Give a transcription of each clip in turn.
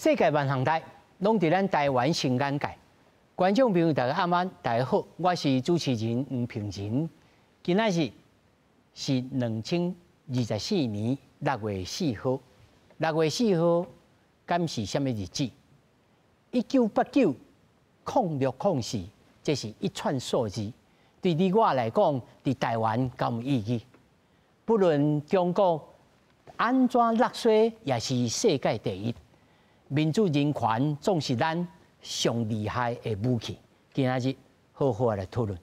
世界萬行台，攏佇咱台灣新眼界。觀眾朋友大家暗安，大家好，我是主持人黃平仁。今仔日是2024年6月4號，六月四號，敢是啥物日子？1989-06-04，這是一串數字，對你我來講，佇台灣敢有意義？不論中國按怎落衰，也是世界第一。民主人權總是咱上厲害的武器。今仔日好好來討論。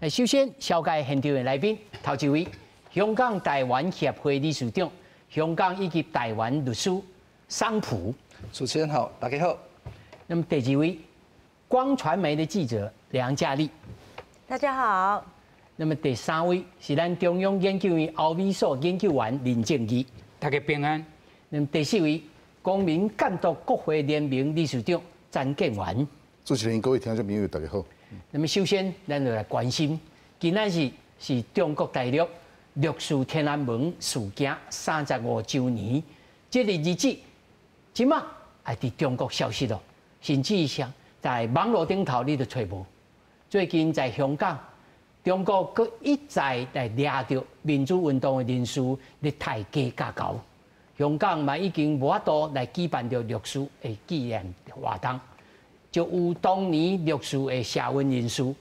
首先，紹介現場的來賓，頭一位，香港台灣協會理事長、香港以及台灣律師桑普。主持人好，大家好。那麼第二位，光傳媒的記者梁嘉麗。大家好。那麼第三位是咱中央研究院歐美所研究員林正義，大家平安。那麼第四位，公民監督國會聯盟理事長詹建元。主持人、各位聽眾朋友，大家好。那麼首先，咱就來關心，今仔日是中國大陸六四天安門事件35週年，這個日子，這馬也佇中國消失了，甚至是在網路頂頭你都揣無。最近在香港，中國閣一再來掠著民主運動的人士咧刣雞咬狗，香港嘛已經無法度來舉辦著六四的紀念活動，就有當年六四的社運人士，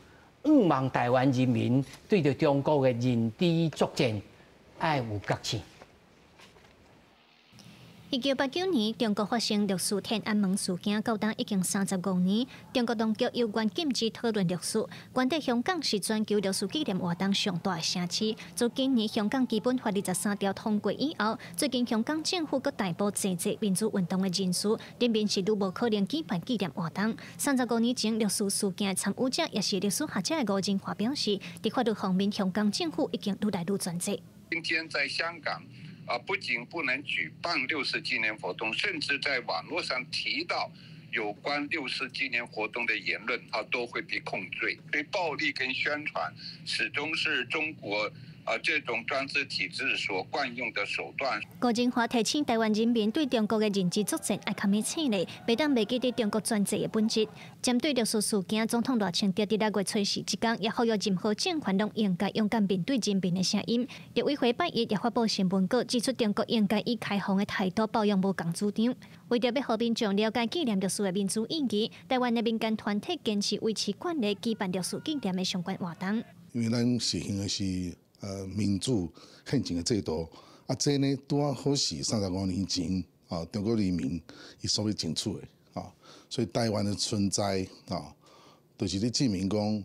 向望台灣人民對著中國的認知作戰愛有覺醒。1989年，中國發生六四天安門事件，到今已經35年。中國當局猶原禁止討論六四，關鍵香港是全球六四紀念活動上大的城市。自今年香港基本法23條通過以後，最近香港政府閣逮捕濟濟民主運動的人士，人民是愈無可能舉辦紀念活動。35年前六四事件的參與者，也是歷史學者的吳仁華表示，佇法律方面，香港政府已經愈來愈專制。今天在香港，不僅不能舉辦六四紀念活動，甚至在網絡上提到有關六四紀念活動的言論，都會被控罪。對暴力跟宣傳，始終是中國這種專制體制所慣用的手段。郭仁華提醒台灣人民對中國的認知作戰愛較明醒咧，袂當袂記得中國專制的本質。針對六四事件，總統賴清德佇6月初四這工也呼籲任何政權攏應該勇敢面對人民的聲音。陸委會拜一也發布新聞稿，指出中國應該以開放的態度包容無仝主張。為著欲予民眾了解紀念六四的民主意義，台灣的民間團體堅持維持慣例舉辦六四紀念的相關活動。因為咱實行的是民主憲政的制度，啊，這呢拄仔好是35年前啊，中國人民伊所欲爭取的啊，所以台灣的存在啊，就是咧證明講，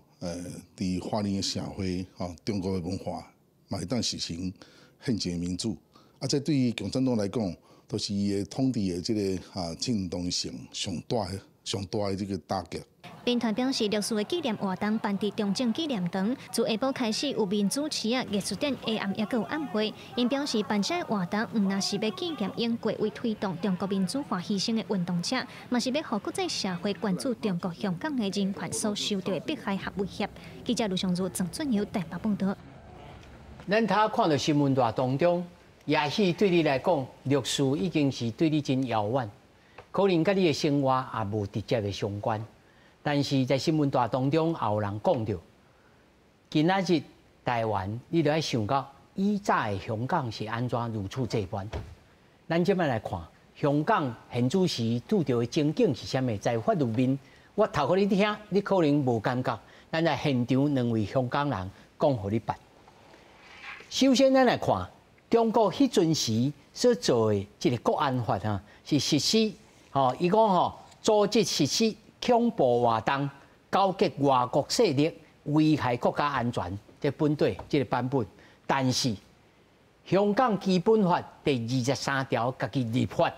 佇華人的社會啊，中國的文化嘛會當實行憲政民主，啊，這對於共產黨來講，都是伊的統治的這个正當性上大上大的這個打擊。民團表示，六四的紀念活動辦佇中正紀念堂，自下晡開始有民主旗仔藝術展，下暗猶閣有暗會。𪜶表示，辦這個活動毋但是欲紀念永過為推動中國民主化犧牲的運動者，嘛是欲予國際社會關注中國香港的人權所受著的迫害和威脅。記者盧尚如、鄭俊友台北報導。咱頭看到新聞台當中，也許對你來講，六四已經是對你真遙遠，可能佮你的生活也無直接的相關。但是在新聞台當中，也有人講著，今仔日台灣，你著愛想到以早的香港是按怎如此這般。咱這擺來看，香港現此時拄著的情景是啥物？在法律面，我讀予你聽，你可能無感覺。咱來現場兩位香港人講予你捌。首先，咱來看中國彼陣時所做的這個國安法啊，是實施吼，伊講吼，組織實施恐怖活動、勾結外國勢力、危害國家安全，這本底這個版本。但是香港基本法第23條家己立法，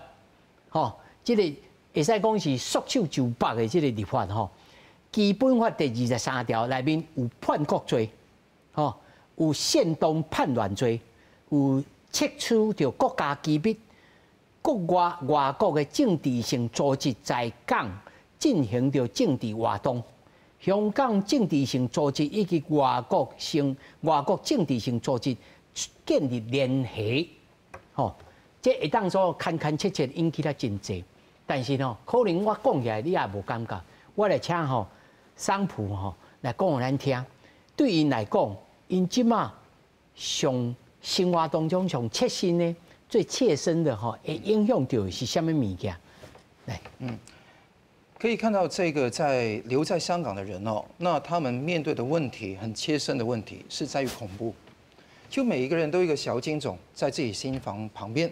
吼，這個會使講是束手就縛的這個立法吼。基本法第23條內面有叛國罪，吼，有煽動叛亂罪，有竊取著國家機密、國外外國的政治性組織在港進行著政治活動，香港政治性組織以及外國性外國政治性組織建立聯繫，吼，這會當說牽牽切切引起了真濟。但是吼，可能我講起來你也無感覺。我來請吼桑普吼來講予咱聽。對𪜶來講，𪜶這馬上生活當中上切身的、最切身的吼，會影響著的是啥物物件？來，可以看到這個在留在香港的人哦，那他們面對的問題很切身的問題是在於恐怖。就每一個人都有一個小警總在自己心房旁邊，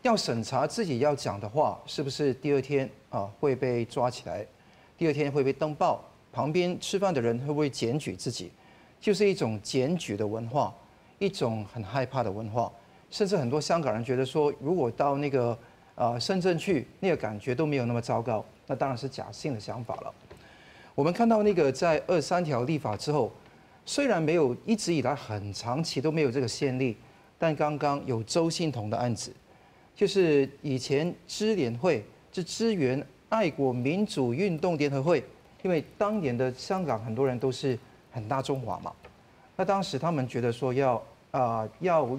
要審查自己要講的話是不是第二天啊會被抓起來，第二天會被登報，旁邊吃飯的人會不會檢舉自己，就是一種檢舉的文化，一種很害怕的文化，甚至很多香港人覺得說，如果到那個深圳去，那個感覺都沒有那麼糟糕，那當然是假性的想法了。我們看到那個在二三條立法之後，雖然沒有一直以來很長期都沒有這個先例，但剛剛有鄒幸彤的案子，就是以前支聯會是支援愛國民主運動聯合會，因為當年的香港很多人都是很大中華嘛，那當時他們覺得說要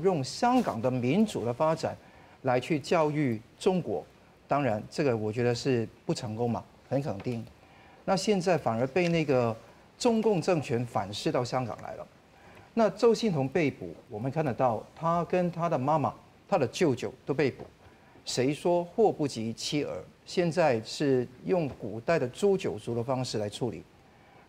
用香港的民主的發展來去教育中國，當然這個我覺得是不成功嘛，很肯定。那現在反而被那個中共政權反噬到香港來了。那鄒幸彤被捕，我們看得到他跟他的媽媽、他的舅舅都被捕。誰說禍不及妻兒？現在是用古代的誅九族的方式來處理。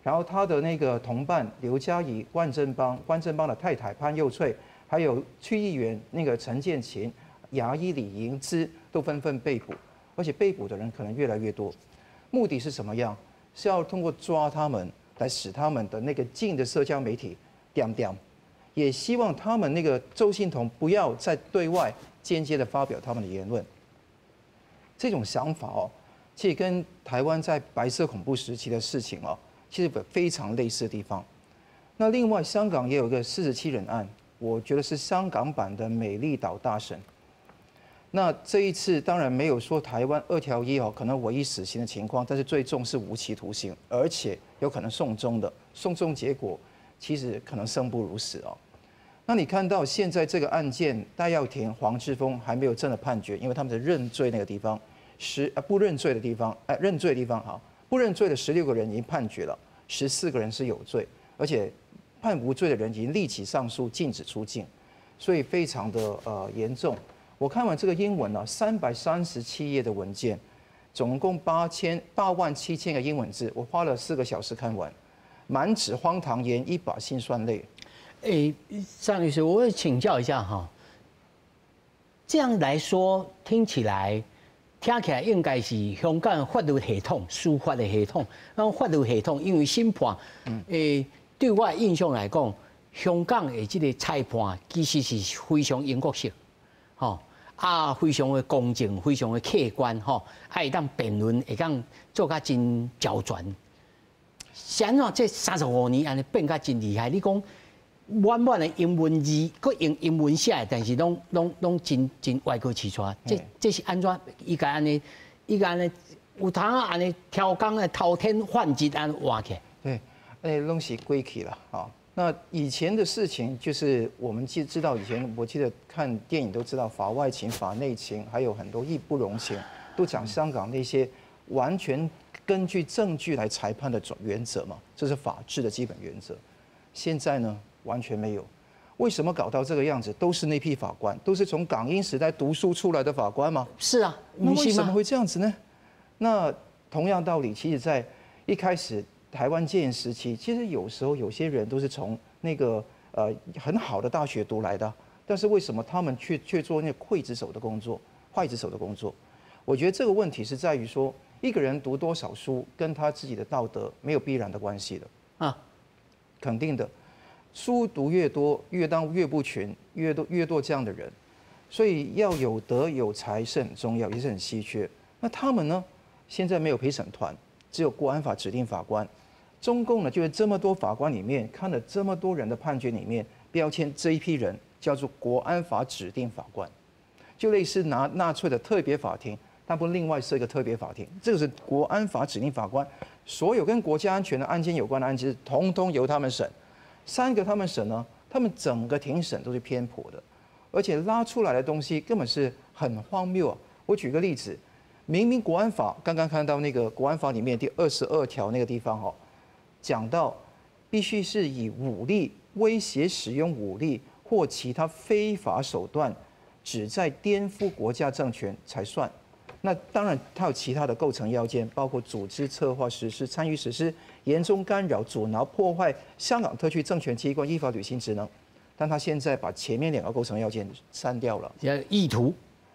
然後他的那個同伴劉嘉怡、關振邦、關振邦的太太潘幼翠，還有區議員那個陳建勤、牙醫李盈芝都紛紛被捕，而且被捕的人可能越來越多。目的是什麼樣？是要通過抓他們來使他們的那個近的社交媒體點點，也希望他們那個鄒幸彤不要再對外間接的發表他們的言論。這種想法哦，其實跟台灣在白色恐怖時期的事情哦，其實非常類似的地方。那另外，香港也有一個47人案，我覺得是香港版的美麗島大審。那這一次當然沒有說台灣二條一哦，可能唯一死刑的情況，但是最重是無期徒刑，而且有可能送終的，送終結果其實可能生不如死哦。那你看到現在這個案件，戴耀廷、黃之鋒還沒有真的判決，因為他們在認罪那個地方，不認罪的地方，哎，認罪的地方好，不認罪的16個人已經判決了，14個人是有罪，而且判無罪的人已經立即上訴，禁止出境，所以非常的嚴重。我看完這個英文呢，337頁的文件，總共8萬7千個英文字，我花了4個小時看完，滿紙荒唐言，一把辛酸淚。哎，張律師，我會請教一下哈，這樣來說，聽起來應該是香港法律系統、司法的系統。那法律系統因為審判，對我的印象來講，香港的這個裁判其實是非常英國式，吼。啊，非常的公正，非常的客觀，吼，啊，會當辯論，會當做甲真周全。是按怎這35年按呢變甲真厲害？你講滿滿的英文字，閣用英文寫的，但是攏真真歪曲刺錯。這是按怎？伊共按呢？伊共按呢？有通按呢？超工的偷天換日按呢換起來？對，欸，攏是過去啦，啊。那以前的事情就是我們知道，以前我記得看電影都知道法外情、法內情，還有很多義不容情，都講香港那些完全根據證據來裁判的原則嘛，這是法治的基本原則。現在呢，完全沒有。為什麼搞到這個樣子？都是那批法官，都是從港英時代讀書出來的法官嗎？是啊，那為什麼會這樣子呢？那同樣道理，其實在一開始台灣戒嚴時期，其實有時候有些人都是從那個很好的大學讀來的，但是為什麼他們卻做那個劊子手的工作、劊子手的工作？我覺得這個問題是在於說，一個人讀多少書跟他自己的道德沒有必然的關係的啊，肯定的，書讀越多，越當岳不群，越多越多這樣的人，所以要有德有才是很重要，也是很稀缺。那他們呢？現在沒有陪審團，只有國安法指定法官。中共呢，就是這麼多法官裡面看了這麼多人的判決裡面，標籤這一批人叫做國安法指定法官，就類似拿納粹的特別法庭，但不另外設一個特別法庭，這個是國安法指定法官，所有跟國家安全的案件有關的案件，統統由他們審。三個他們審呢，他们整个庭审都是偏颇的，而且拉出来的东西根本是很荒谬啊！我举个例子，明明国安法刚刚看到那个国安法里面第22条那个地方哦，讲到必须是以武力威胁使用武力或其他非法手段，旨在颠覆国家政权才算。那当然，它有其他的构成要件，包括组织、策划、实施、参与实施、严重干扰、阻挠、破坏香港特区政权机关依法履行职能。但他现在把前面两个构成要件删掉了。意图，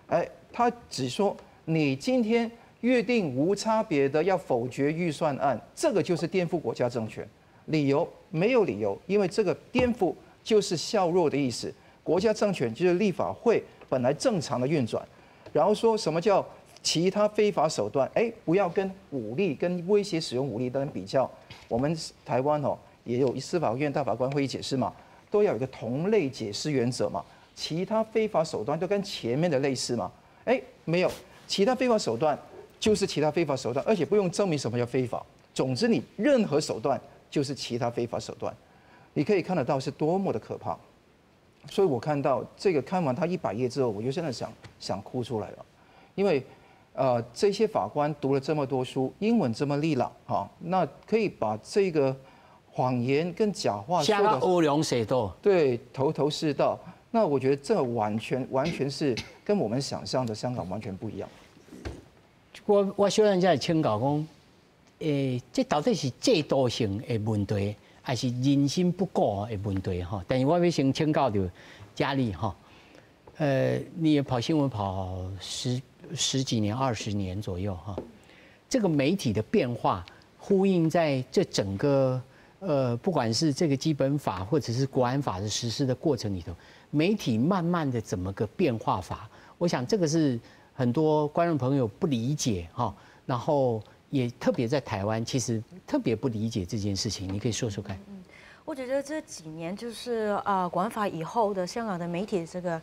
哎，他只说你今天约定无差别的要否决预算案，这个就是颠覆国家政权。理由没有理由，因为这个颠覆就是削弱的意思。国家政权就是立法会本来正常的运转，然后说什么叫其他非法手段？哎，不要跟武力、跟威胁使用武力等比较。我们台湾哦也有司法院大法官会议解释嘛，都要有一个同类解释原则嘛。其他非法手段都跟前面的类似嘛？哎，没有，其他非法手段就是其他非法手段，而且不用证明什么叫非法。总之，你任何手段就是其他非法手段，你可以看得到是多么的可怕。所以我看到这个看完他100页之后，我就真的想想哭出来了，因为这些法官读了这么多书，英文这么利落，哈，那可以把这个谎言跟假话说的乌龙水多，对，头头是道。那我觉得这完全完全是跟我们想象的香港完全不一样。我小人才请教讲，欸，这到底是制度性的问题，还是人心不古的问题？哈，但是我欲先请教著佳丽哈，你也跑新闻跑十几年、20年左右哈，这个媒体的变化呼应在这整个不管是这个基本法或者是国安法的实施的过程里头，媒体慢慢的怎么个变化法？我想这个是很多观众朋友不理解哈，然后也特别在台湾，其实特别不理解这件事情，你可以说说看。我觉得这几年就是国安法以后的香港的媒体这个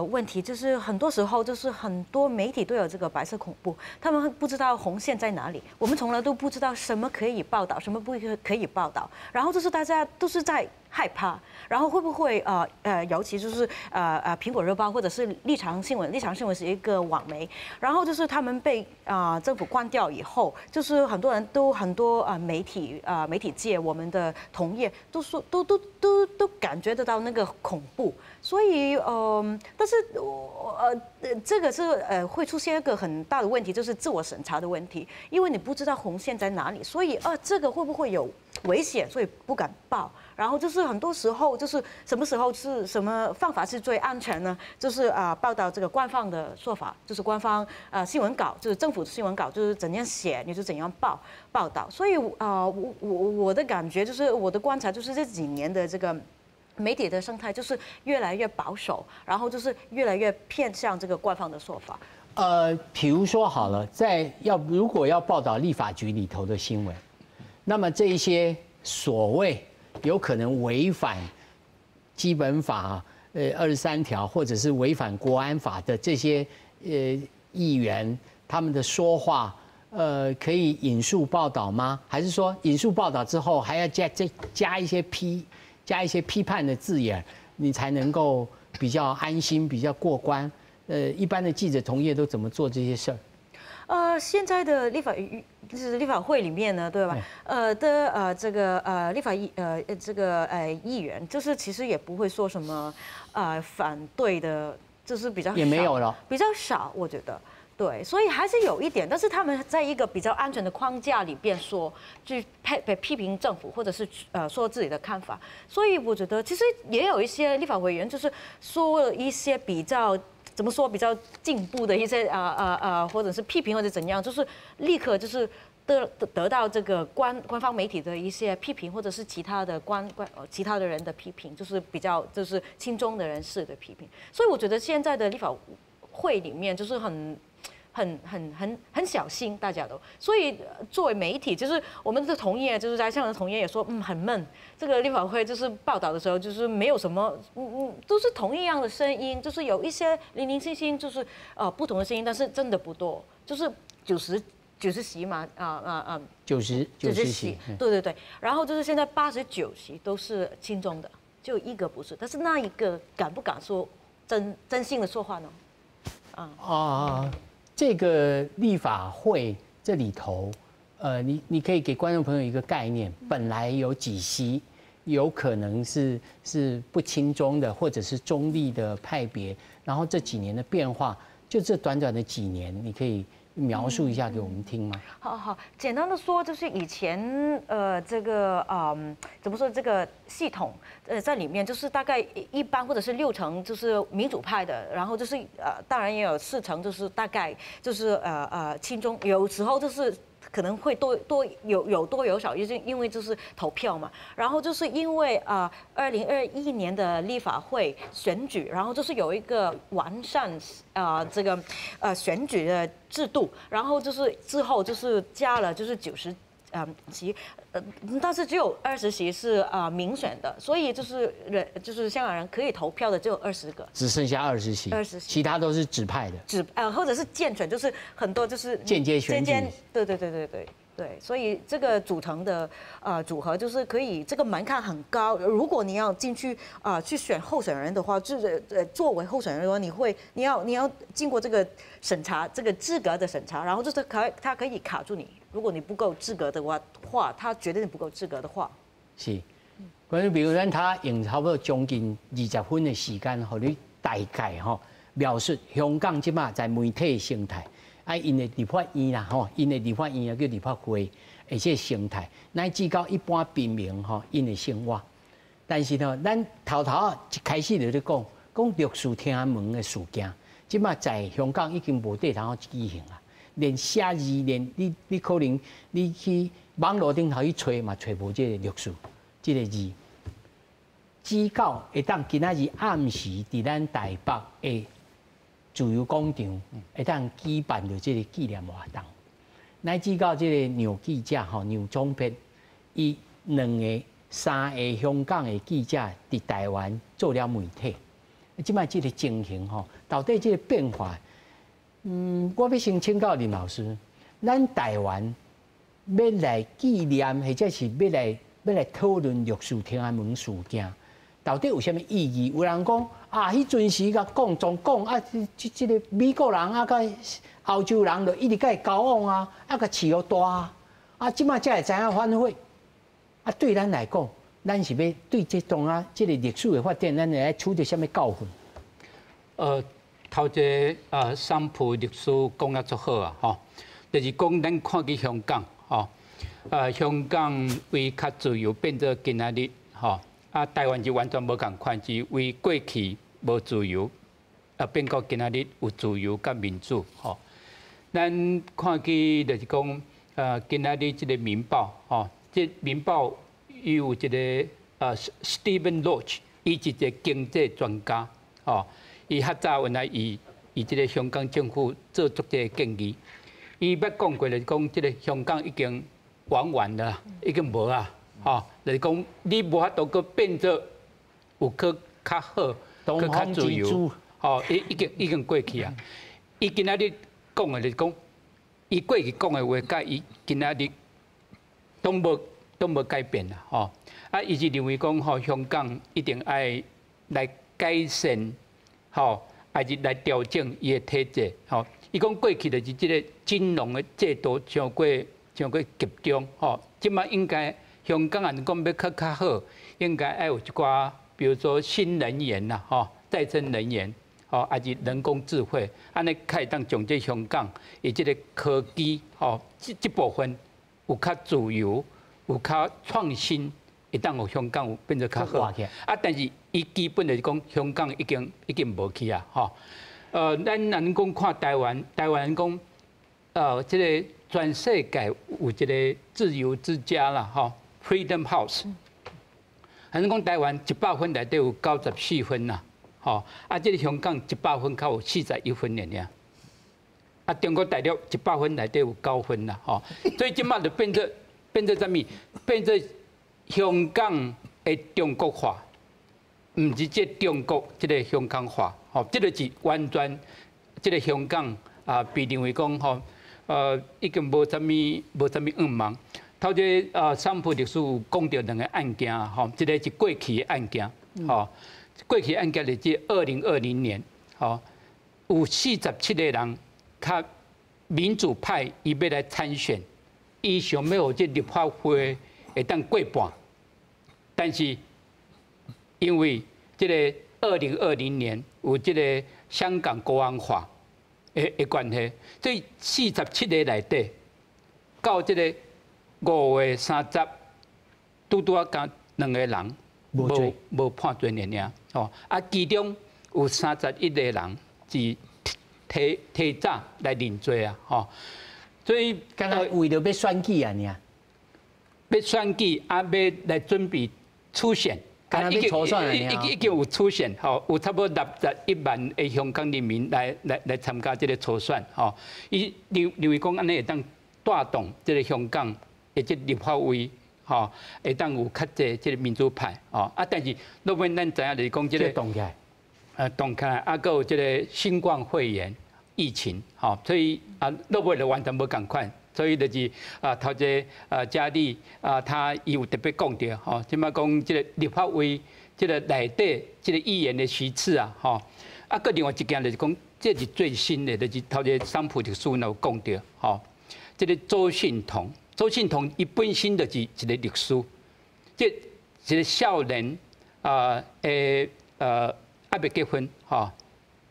问题，就是很多时候就是很多媒体都有这个白色恐怖，他们不知道红线在哪里，我们从来都不知道什么可以报道，什么不可以报道，然后就是大家都是在害怕，然后会不会尤其就是苹果日报或者是立场新闻，立场新闻是一个网媒，然后就是他们被政府关掉以后，就是很多人都很多媒体界我们的同业都说都都都都感觉得到那个恐怖，所以但是我这个是会出现一个很大的问题，就是自我审查的问题，因为你不知道红线在哪里，所以这个会不会有危险，所以不敢报。然后就是很多时候就是什么时候是什么方法是最安全呢？就是报道这个官方的说法，就是官方新闻稿，就是政府的新闻稿，就是怎样写你就怎样报道。所以啊我的感觉就是我的观察就是这几年的这个媒体的生态就是越来越保守，然后就是越来越偏向这个官方的说法。比如说好了，在要如果要报道立法局里头的新闻，那么这一些所谓有可能违反基本法23条，或者是违反国安法的这些议员，他们的说话，可以引述报道吗？还是说引述报道之后还要加再加一些批判的字眼，你才能够比较安心、比较过关？一般的记者同业都怎么做这些事儿？现在的立法就是立法会里面呢，对吧？呃的呃这个呃立法议呃这个呃议员，就是其实也不会说什么反对的，就是比较也没有了，比较少，我觉得。对，所以还是有一点，但是他们在一个比较安全的框架里边说，去批评政府，或者是说自己的看法。所以我觉得其实也有一些立法委员就是说了一些比较怎么说比较进步的一些或者是批评或者怎样，就是立刻就是得到这个官方媒体的一些批评，或者是其他的人的批评，就是比较就是亲中的人士的批评。所以我觉得现在的立法会里面就是很小心，大家都，所以作为媒体，就是我们的同业，就是在香港的同业也说，很闷。这个立法会就是报道的时候，就是没有什么，都是同一样的声音，就是有一些零零星星，就是不同的声音，但是真的不多，就是90席嘛，啊啊啊，九十 90席，对对对，然后就是现在89席都是亲中的。就一個不是，但是那一個敢不敢說真心的說話呢？啊啊，這個立法會這裡頭，你可以給觀眾朋友一個概念，本來有幾席有可能是不親中的，或者是中立的派別，然後這幾年的變化，就這短短的幾年，你可以描述一下給我們聽嗎？好好，簡單的說，就是以前這個怎麼說這個系統在裡面，就是大概一半或者是6成就是民主派的，然後就是當然也有4成就是大概就是親中，有時候就是可能會多多有多有少，就是因為就是投票嘛。然後就是因為啊，2021年的立法會選舉，然後就是有一個完善啊這個選舉的制度，然後就是之後就是加了就是90席，但是只有20席是啊民選的，所以就是人就是香港人可以投票的只有20個，只剩下二十席，20席，其他都是指派的，或者是間選，就是很多就是間接選舉，對對對對對對，所以這個組成的組合就是可以這個門檻很高，如果你要進去啊去選候選人的話，就是作為候選人的話，你要經過這個審查，這個資格的審查，然後就是他可以卡住你。如果你不夠資格的話，他覺得你不夠資格的話，是。觀眾朋友，咱他用差不多將近20分的時間，予你大概吼描述香港這馬在媒體生態，啊，𪜶的立法院啦，吼，𪜶的立法院啊叫立法會，而且生態，乃至到一般平民吼，𪜶的生活。但是呢，咱頭頭一開始就咧講，講六四天安門的事件，這馬在香港已經無地通舉行啊。連寫字，連你可能你去網路頂頭去揣嘛，揣無這個六四這個字。只到會當今仔日暗時佇咱台北的自由廣場會當舉辦著這個紀念活動，乃至到這個女記者吼梁宗珮，伊兩个、三个香港的記者佇台灣做了媒體，這擺這個情形吼，到底這個變化？我欲先請教林老師，咱台灣欲來紀念，或者是欲來討論六四天安門事件，到底有啥物意義？有人講啊，彼陣時共講總講啊，這個美國人啊，佮歐洲人就一直共伊交往啊，啊，共飼予大啊，啊，這擺才會知影反悔。啊，對咱來講，咱是欲對這當啊，這個歷史的發展，咱會愛取得啥物教訓？頭一个桑普律師講啊足好啊，吼，就是講咱看去香港，吼，香港為較自由變做今仔日，吼，啊，台灣就完全無仝款，是為過去無自由，啊，變到今仔日有自由佮民主，吼。咱看去就是講，今仔日這個明報，吼，這明報伊有一個Stephen Roach，伊是一個經濟專家，吼。伊較早原來伊這個香港政府做足這個建議，伊捌講過就是講，這個香港已經玩完了，已經無啊，吼，就是講你無法度閣變做有閣較好、閣較自由，吼，伊已經過去啊。伊今仔日講的就是講，伊過去講的話，佮伊今仔日攏無改變啦，吼。啊，伊是認為講，吼，香港一定愛來改善。吼，還是來調整伊的體制。吼，伊講過去就是這個金融的制度傷過傷過集中。吼，這擺應該香港人講欲閣較好，應該愛有一寡，比如說新能源啦，吼，再生能源，吼，還是人工智慧，按呢較會當將這香港伊這個科技，吼，這部分有較自由，有較創新。會當予香港有變做較好，啊！但是伊基本就是講香港已經無去啊，吼。咱若講看台灣，台灣講，這個全世界有一個自由之家啦，吼，Freedom House。反正講台灣100分內底有94分啦，吼，啊，這個香港一百分較有41分爾爾。啊，中國大陸一百分內底有9分啦，吼，所以這擺就變做啥物？變做香港的中國化，毋是這中國這個香港化，吼，這個是完全這個香港啊，被認為講吼，已經無啥物願望。頭一個啊，桑普律師有講著兩个案件，吼，一個是過去的案件，吼，過去案件就是2020年，吼，有47個人較民主派伊欲來參選，伊想欲予這立法會會當過半，但是因為這個二零二零年有這個香港國安法的關係，所以四十七个內底，到這個5月30，拄拄仔敢兩個人無判罪爾爾，吼啊，其中有31個人是提早來認罪啊，吼，所以敢若為著欲選舉啊，爾，欲選舉啊，欲來準備初選。已經有初選，吼，有差不多61萬的香港人民來參加這個初選，吼。伊認為講按呢會當帶動這個香港的這立法會，吼，會當有較濟這個民主派，吼。啊，但是落尾咱知影就是講這個動起來，動起來，啊，閣有這個新冠肺炎疫情，吼，所以啊，落尾就完全無仝款。所以就是啊，頭一啊，佳麗啊，他伊有特別講著吼，這擺講這個立法會這個內底這個議員的席次啊，吼，啊，閣另外一件就是講，這是最新的，就是頭一個桑普律師有講著吼，這個鄒幸彤，鄒幸彤伊本身就是一個律師，這一個少年啊，猶未結婚吼，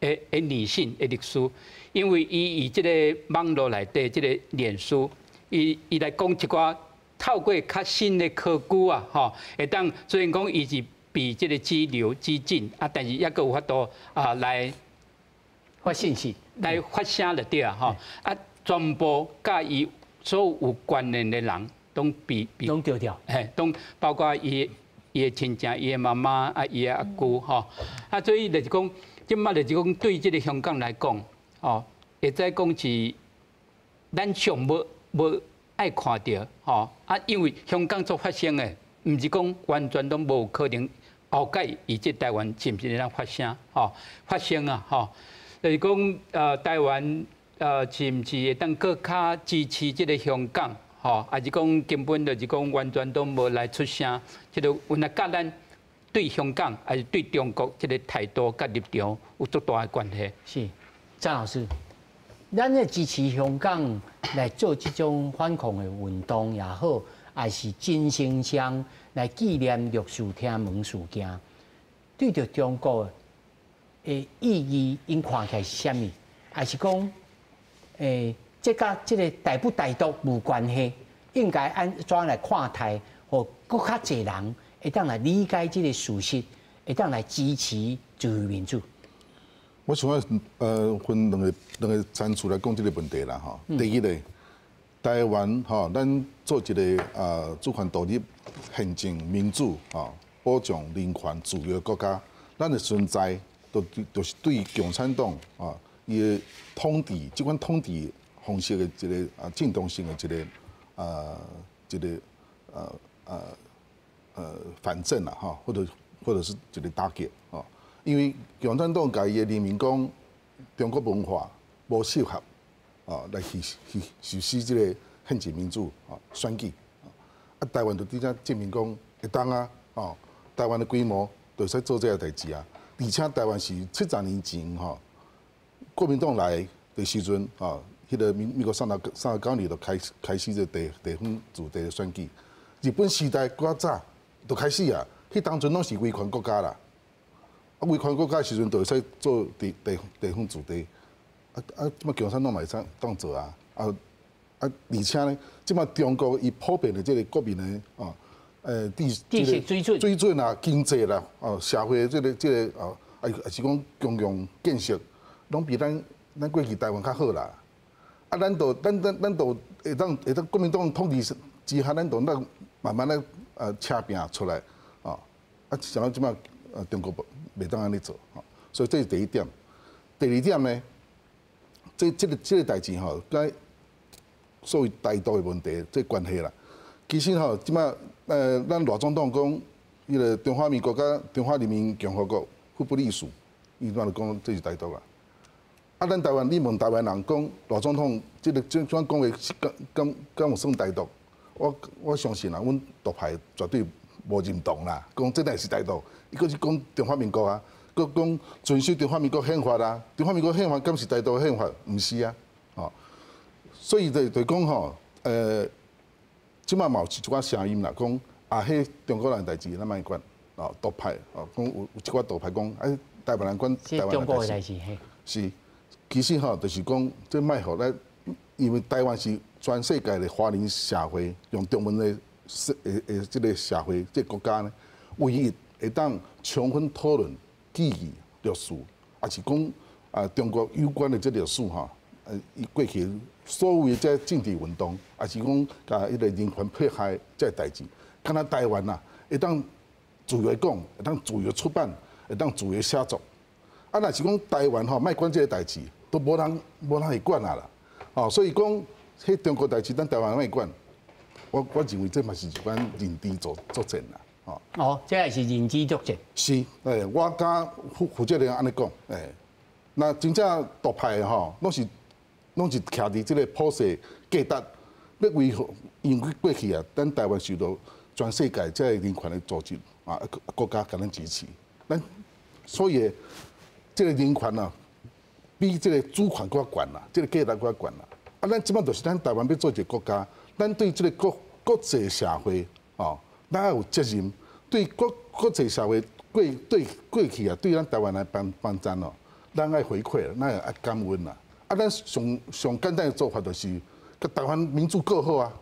的女性的律師。因為伊以這個網路內底這個臉書，伊來講一寡透過較新的科技啊，吼，會當雖然講伊是被這個羈留拘禁啊，但是猶閣有法度啊來發信息，來發聲就對啊，吼啊，全部佮伊所有有關聯的人攏被攏著掉，嘿，攏包括伊的親情、伊的媽媽啊、伊的阿姑吼，啊，所以就是講，這擺就是講對這個香港來講，哦。會使講是咱上無愛看著吼啊，因為香港所發生的，毋是講完全攏無可能後蓋佇這台灣是毋是會當發生吼？發生啊吼，就是講台灣是毋是會當閣較支持這個香港吼？還是講根本就是講完全都無來出聲？這個原來佮咱對香港還是對中國這個態度佮立場有足大的關係。是，張老師。咱咧支持香港來做這種反抗的運動也好，還是真心相來紀念六四天安門事件，對著中國的意義，𪜶看起來是啥物？還是講，這佮這個台不台獨無關係，應該按怎來看待，予閣較濟人會當來理解這個事實，會當來支持自由民主。我想講，分兩個層次來講這個問題啦，吼。第一個，台灣吼，咱做一個主權獨立、憲政民主、吼保障人權自由的國家，咱的存在，就是對共產黨啊，伊的統治，這款統治方式的一個正當性的一個反證啦，吼，或者是一個打擊，吼。因為共產黨共伊的人民講，中國文化無適合，哦，來去實施這個憲政民主啊選舉，啊，台灣就佇遮證明講會當啊，哦，台灣的規模就會使做這個代誌啊，而且台灣是70年前吼，國民黨來的時陣，吼，彼個民國39年就開始這地方自治的選舉，日本時代閣較早就開始啊，彼當陣攏是威權國家啦。啊，威權國家時陣就會使做地方自治，啊，這擺共產黨嘛會使當做啊，啊，而且呢，這擺中國伊普遍的這個國民的哦，知識水準水準啊，經濟啦，哦，社會的這個哦，啊是講公共建設，攏比咱過去台灣較好啦。啊，咱就咱咱咱就會當國民黨統治之下，咱就咱慢慢咧車拼出來，哦，啊，像咱這擺中國袂當按呢做，吼，所以這是第一點。第二點呢，這個代誌吼，佮所謂台獨的問題這關係啦。其實吼，這擺咱賴總統講，彼個中華民國佮中華人民共和國互不隸屬，伊怎就講這是台獨啊？啊，咱台灣，你問台灣人講賴總統這個這種講話是敢有算台獨？我相信啊，阮獨派絕對無認同啦，講這乃是台獨，伊閣是講中華民國啊，閣講遵守中華民國憲法啊，中華民國憲法敢是台獨憲法？毋是啊，吼，所以就講吼，這擺嘛有一寡聲音啦，講啊，彼中國人代誌咱莫管，哦，獨派，哦，講有一寡獨派講，哎，台灣人管台灣的代誌，是，其實吼，就是講這莫予咱，因為台灣是全世界的華人社會用中文的社的這個社會，這個國家呢，唯一會當充分討論記憶歷史，抑是講啊中國有關的這歷史吼，伊過去所有的這政治運動，抑是講共彼個人權迫害這個代誌，敢若台灣啊，會當自由講，會當自由出版，會當自由寫作。啊，若是講台灣吼，莫管這個代誌，都無人會管啊啦。哦，所以講，彼中國代誌，咱台灣莫管。我認為這嘛是一款認知作戰啦。哦，哦，這也是認知作戰。是，我敢負責任按呢講，那真正獨派的吼，攏是徛佇這個普世價值，欲維護，因為過去啊，咱台灣受到全世界這個人權的組織啊，國家共咱支持，咱所以這個人權啊，比這個主權閣較懸啦，這個價值閣較懸啦。啊，咱這擺就是咱台灣欲做一個國家，咱對這個國際社會，哦，咱愛有責任，對國際社會過去啊，對咱台灣來幫贊哦，咱愛回饋，咱愛感恩啦。啊，咱上上簡單的做法就是，共台灣民主過好啊，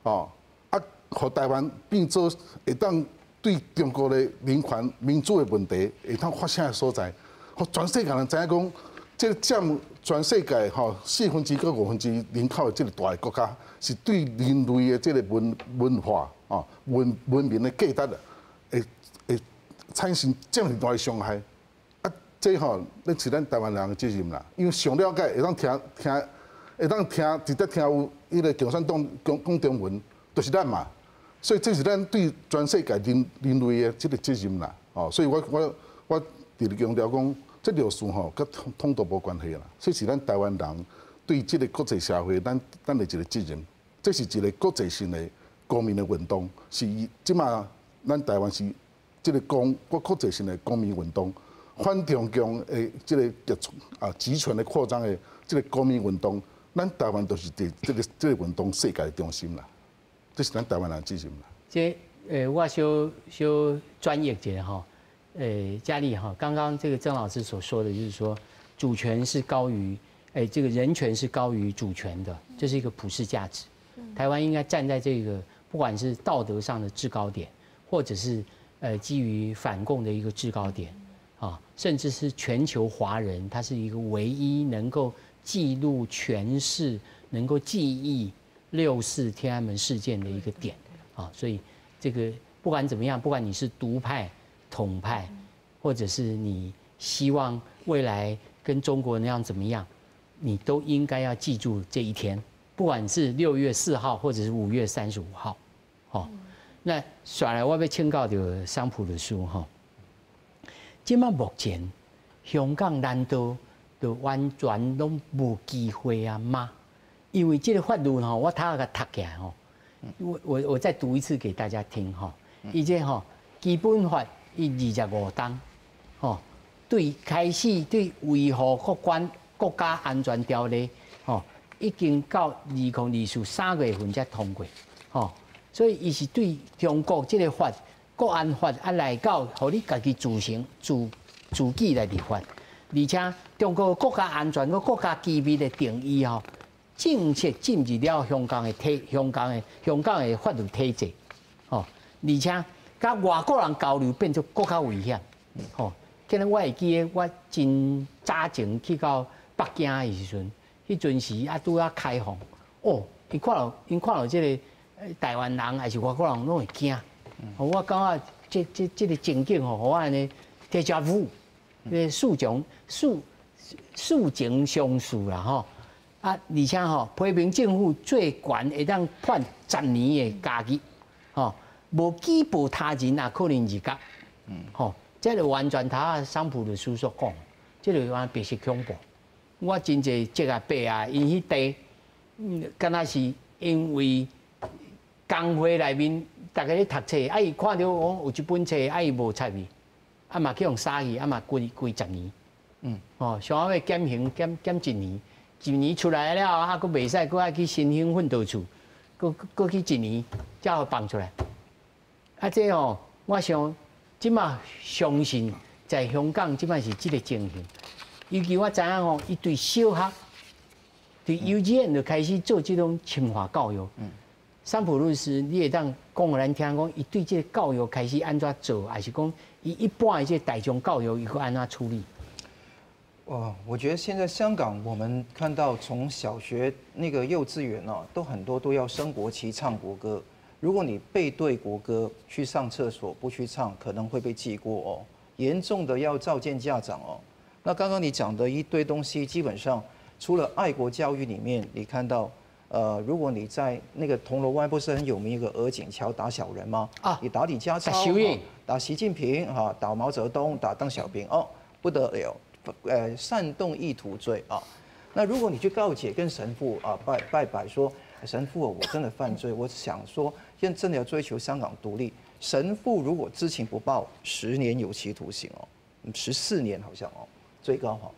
哦，啊，予台灣變做會當對中國的人權民主的問題會當發聲的所在，予全世界人知影講，這個佔全世界吼四分之一五分之一人口的這個大的國家，是對人類的這個文化哦文明的價值會產生這麼大的傷害。啊，這吼，那是咱台灣人的責任啦。因為上了解會當聽聽，會當聽直接聽有彼個共產黨講講中文，就是咱嘛。所以這是咱對全世界人類的這個責任啦。哦，所以我佇咧強調講，這六四吼，佮統獨無關係啦。這是咱台灣人對這個國際社會，咱的一個責任。這是一個國際性的公民的運動，是這馬咱台灣是這個國際性的公民運動，反中共的這個集權的擴張的這個公民運動，咱台灣就是佇這個運動世界的中心啦。這是咱台灣人責任啦。這我小小轉譯一下吼，佳麗哈，剛剛這個曾老師所說的就是說，主權是高於，這個人權是高於主權的，這是一個普世價值。台灣應該站在這個不管是道德上的制高點，或者是基於反共的一個制高點，啊，甚至是全球華人，他是一個唯一能夠記錄詮釋、能夠記憶六四天安門事件的一個點，啊，所以這個不管怎麼樣，不管你是獨派、統派，或者是你希望未來跟中國那樣怎麼樣，你都應該要記住這一天。不管是6月4號，或者是5月35號，吼，那紲來我欲請教著桑普律師吼。這馬目前香港難道就完全攏無機會啊嗎？因為這個法律吼，我頭仔共讀起來吼，我再讀一次給大家聽吼。伊這吼基本法伊25冬，吼，對開始對維護國家安全條例，吼，已經到2024三月份才通過，吼，所以伊是對中國這個法國安法啊來到，予你家己自行自己來立法，而且中國國家安全佮國家機密的定義吼，正式進入了香港的法律體制，吼，而且佮外國人交流變做閣較危險，吼。今日我會記得我真早前去到北京的時陣，彼陣時啊拄仔開放，哦，𪜶看著這個台灣人抑是外國人攏會驚，我感覺這個情景吼，予我按呢 déjà vu，個似曾相識啦吼。啊，而且吼，批評政府最懸會當判10年的監獄，吼，無舉報他人也可能入獄，吼，這個完全頭仔桑普律師所講，這個完白色恐怖。我真濟叔仔伯啊，𪜶彼代，敢若是因為工會內面逐家咧讀冊，啊伊看著講有這本冊，啊伊無插去，啊嘛去予殺去，啊嘛關關十年。哦，上後尾減刑減減一年，一年出來了後，啊，閣袂使，閣愛去身心訓導處，閣閣去一年，才予放出來。啊，這吼，我想這馬相信在香港這擺是這个情形。尤其我知影吼，伊對小學、對幼稚園就開始做這種侵華教育。桑普律師，你會當講予咱聽，講伊對這个教育開始按怎做，還是講伊一般的這个大眾教育，伊閣按怎處理？哦，我覺得現在香港，我們看到從小學那個幼稚園哦，都很多都要升國旗、唱國歌。如果你背對國歌去上廁所不去唱，可能會被記過哦。嚴重的要召見家長哦。那剛剛你講的一堆東西，基本上除了愛國教育裡面，你看到，如果你在那個銅鑼灣不是很有名一個鵝頸橋打小人嗎？啊，你打李家超，打習近平，哈，打毛澤東，打鄧小平，哦，不得了，煽動意圖罪啊。那如果你去告解跟神父啊拜拜拜說，神父，我真的犯罪，我想說，現在真的要追求香港獨立。神父如果知情不報，10年有期徒刑哦，14年好像哦，最高哈。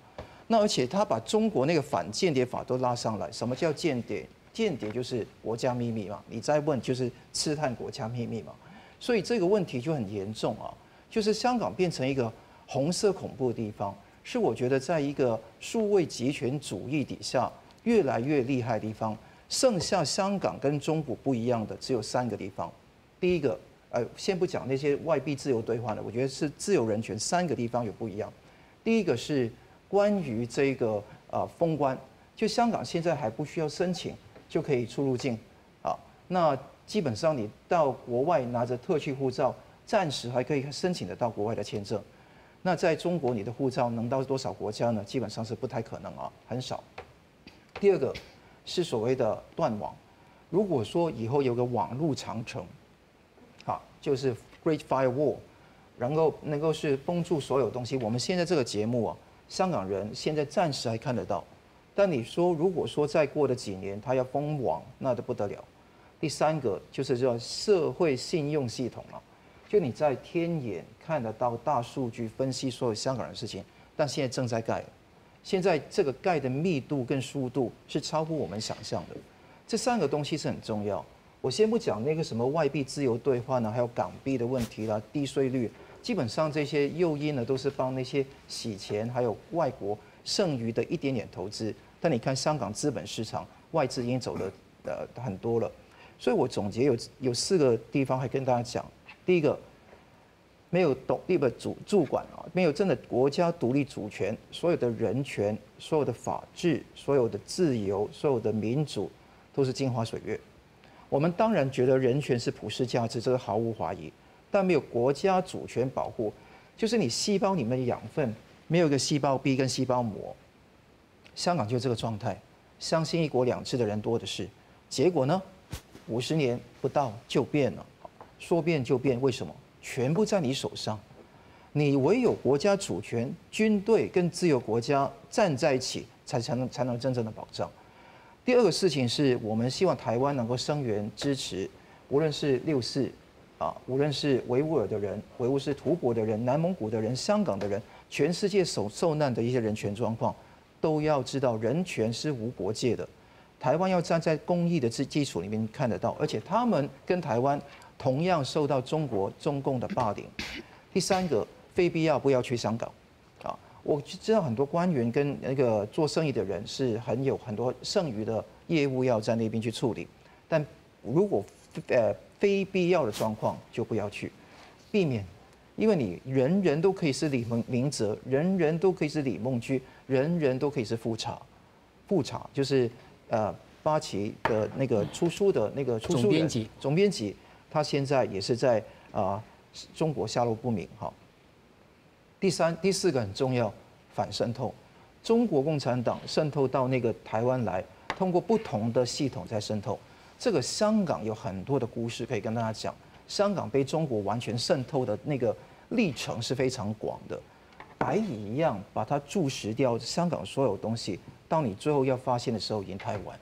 那而且他把中國那個反間諜法都拉上來，什麼叫間諜？間諜就是國家秘密嘛，你再問就是刺探國家秘密嘛。所以這個問題就很嚴重啊，就是香港變成一個紅色恐怖的地方，是我覺得在一個數位極權主義底下越來越厲害的地方。剩下香港跟中國不一樣的只有三個地方，第一個，先不講那些外幣自由兌換的，我覺得是自由人權三個地方有不一樣。第一個是關於這個封關，就香港現在還不需要申請就可以出入境，啊，那基本上你到國外拿着特區護照，暫時還可以申請得到國外的簽證。那在中國，你的護照能到多少國家呢？基本上是不太可能啊，很少。第二個是所謂的斷網，如果說以後有個網路長城，啊，就是 Great Firewall，然後能夠是封住所有東西。我們現在這個節目啊，香港人現在暫時還看得到，但你說如果說再過了幾年，他要封網，那就不得了。第三個就是叫社會信用系統了，就你在天眼看得到大數據分析所有香港人的事情，但現在正在蓋。現在這個蓋的密度跟速度是超乎我們想象的，這三個東西是很重要。我先不講那個什麼外幣自由兌換呢，還有港幣的問題啦，低稅率，基本上這些誘因呢都是幫那些洗錢還有外國剩餘的一點點投資。但你看香港資本市場外資已經走的很多了，所以我總結有四個地方還跟大家講。第一個，沒有獨立的主管啊，沒有真的國家獨立主權，所有的人權、所有的法治、所有的自由、所有的民主，都是鏡花水月。我們當然覺得人權是普世價值，這個毫無懷疑。但沒有國家主權保護，就是你細胞裡面的養分沒有一個細胞壁跟細胞膜。香港就這個狀態，相信一國兩制的人多的是，結果呢，50年不到就變了，說變就變，為什麼？全部在你手上，你唯有國家主權、軍隊跟自由國家站在一起，才能真正的保障。第二個事情是我們希望台灣能夠聲援支持，無論是六四啊，無論是維吾爾的人、維吾爾圖國的人、南蒙古的人、香港的人，全世界受難的一些人權狀況，都要知道人權是無國界的。台灣要站在公義的基礎裡面看得到，而且他們跟台灣同樣受到中國中共的霸凌。第三個，非必要不要去香港。啊，我知道很多官員跟那個做生意的人是很有很多剩餘的業務要在那邊去處理，但如果非必要的狀況就不要去，避免，因為你人人都可以是李明哲，人人都可以是李夢居，人人都可以是富察，富察就是八旗的那個出書的那個出書人，總編輯，總編輯，他現在也是在啊中國下落不明哈。第三、第四個很重要，反滲透，中國共產黨滲透到那個台灣來，通過不同的系統在滲透。這個香港有很多的故事可以跟大家講，香港被中國完全滲透的那個歷程是非常廣的，白蟻一樣把它蛀食掉香港所有東西，當你最後要發現的時候已經太晚。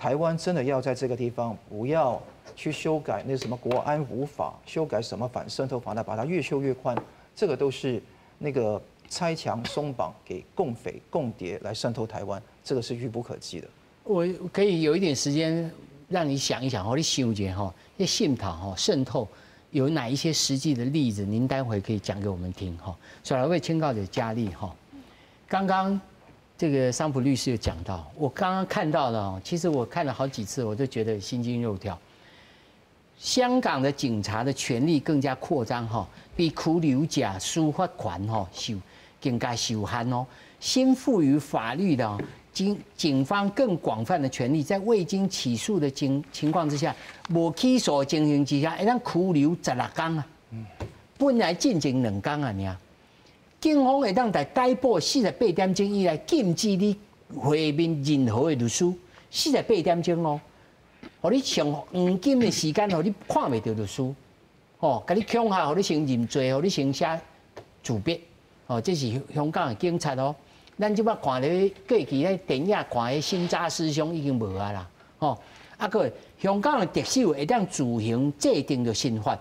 台湾真的要在这个地方不要去修改那什么国安五法，修改什么反渗透法，那把它越修越宽，这个都是那个拆墙松绑给共匪共谍来渗透台湾，这个是愚不可及的。我可以有一点时间让你想一想哦，你想一下哈，那渗透哈渗透有哪一些实际的例子？您待会可以讲给我们听哈。所以来为请教的佳丽哈，刚刚这个桑普律师有讲到，我刚刚看到了，其实我看了好几次，我都觉得心惊肉跳。香港的警察的权力更加扩张哈，比拘留者司法权哈受更加受限哦。新赋予法律的警方更广泛的权力，在未经起诉的情况之下，无起诉情形之下，会当拘留16天啊。本来进前2天啊，尔。警方会当在逮捕48点钟以内禁止你会面任何的律师，四十八点钟哦，予你上黄金的时间，予你看袂著律师，哦，共你恐吓，予你先认罪，予你先写自白，哦，这是香港的警察哦。咱这摆看咧过去咧电影看的新扎师兄已经无啊啦，吼，啊阁香港的特首会当自行制定著新法，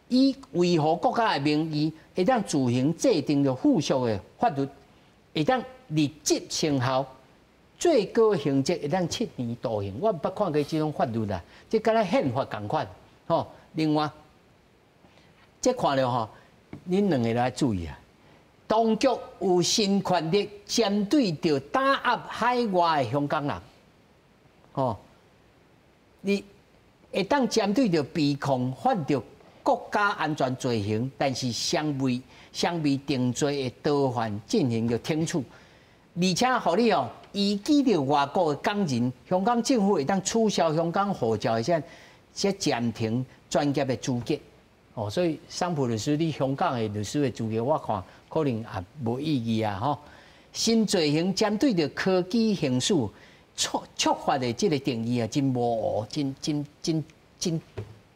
以维护国家的名义，会当自行制定著附属的法律，会当立即生效，最高刑责会当7年徒刑。我毋捌看过这种法律啦，这敢若宪法仝款，吼。另外，这看著吼，恁两个来注意啊。当局有新权力针对著打压海外的香港人，吼，你会当针对著被控犯著国家安全罪行，但是尚未定罪的逃犯进行著惩处，而且予你哦移居著外国的港人，香港政府会当取消香港护照的这暂停专业的资格。哦，所以桑普律师，你香港的律师的资格，我看可能也无意义啊！吼，新罪行针对著科技刑事触发的这个定义啊，真模糊，真真真真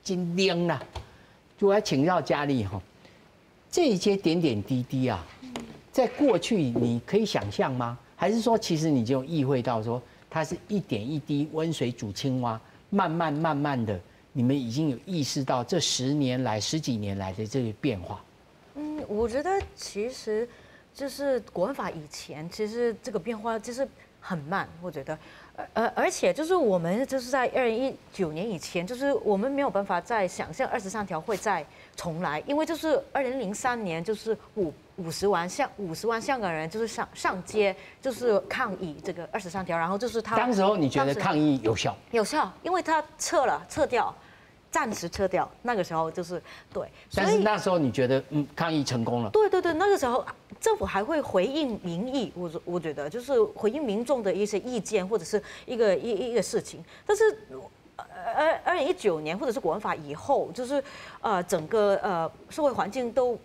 真冷啦。就来请教佳丽吼，这些点点滴滴啊，在过去你可以想象吗？还是说，其实你就意会到说，它是一点一滴温水煮青蛙，慢慢慢慢的，你们已经有意识到这10年来、十几年来的这个变化。嗯，我觉得其实就是国安法以前，其实这个变化就是很慢。我觉得，而且就是我们就是在2019年以前，就是我们没有办法再想象二十三条会再重来，因为就是2003年就是50万香港人就是上街就是抗议这个二十三条，然后就是他当时候你觉得抗议有效？有效，因为他撤了，撤掉，暂时撤掉，那个时候就是对。但是那时候你觉得抗议成功了？对对对，那个时候政府还会回应民意，我觉得就是回应民众的一些意见或者是一个事情。但是2019年或者是国安法以后，就是整个社会环境都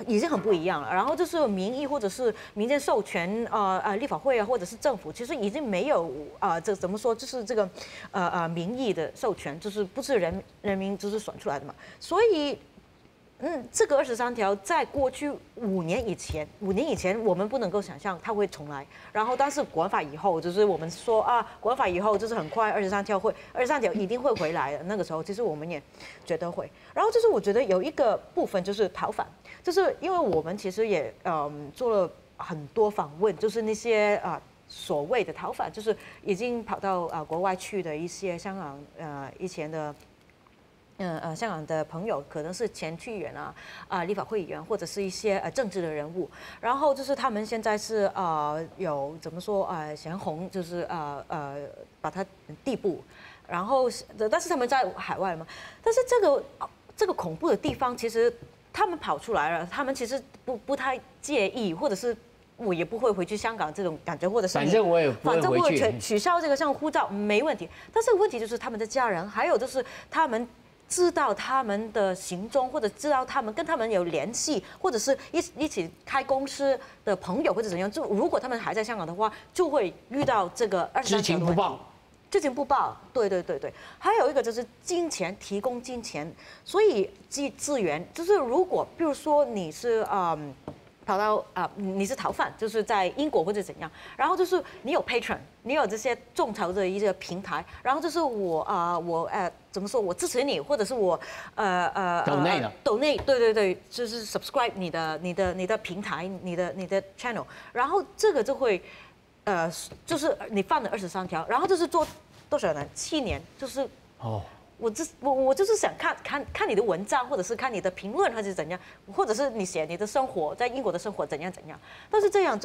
已经很不一样了，然后就是民意或者是民间授权，立法会啊，或者是政府，其实已经没有啊，这怎么说，就是这个民意的授权，就是不是人民就是选出来的嘛，所以，这个二十三条在过去五年以前，五年以前我们不能够想象它会重来。然后，但是国安法以后，就是我们说啊，国安法以后就是很快二十三条会，二十三条一定会回来的。那个时候，其实我们也觉得会。然后就是我觉得有一个部分就是逃犯，就是因为我们其实也做了很多访问，就是那些啊所谓的逃犯，就是已经跑到啊国外去的一些香港以前的香港的朋友可能是前区议员啊，立法会议员或者是一些政治的人物，然后就是他们现在是有怎么说悬红，就是把他逮捕，然后但是他们在海外嘛，但是这个恐怖的地方，其实他们跑出来了，他们其实不太介意，或者是我也不会回去香港这种感觉，或者是反正我也不反正会回去。取消这个像护照没问题，但是问题就是他们的家人，还有就是他们知道他们的行踪，或者知道他们跟他们有联系，或者是一起开公司的朋友或者怎样，就如果他们还在香港的话，就会遇到这个二十知三条的问题。情不报。知情不报，对对对对，还有一个就是金钱，提供金钱，所以资源就是如果比如说你是。跑到啊，你是逃犯，就是在英國或者怎樣，然後就是你有 Patreon，你有這些眾籌的一個平台，然後就是我啊，我怎麼說，我支持你，或者是我抖內了，抖內，對對對，就是 subscribe 你的平台，你的 channel，然後這個就會，就是你犯了23條，然後就是坐多少呢？7年，就是哦。我就是想看看看你的文章，或者是看你的評論，還是怎樣，或者是你寫你的生活，在英國的生活怎樣怎樣，但是這樣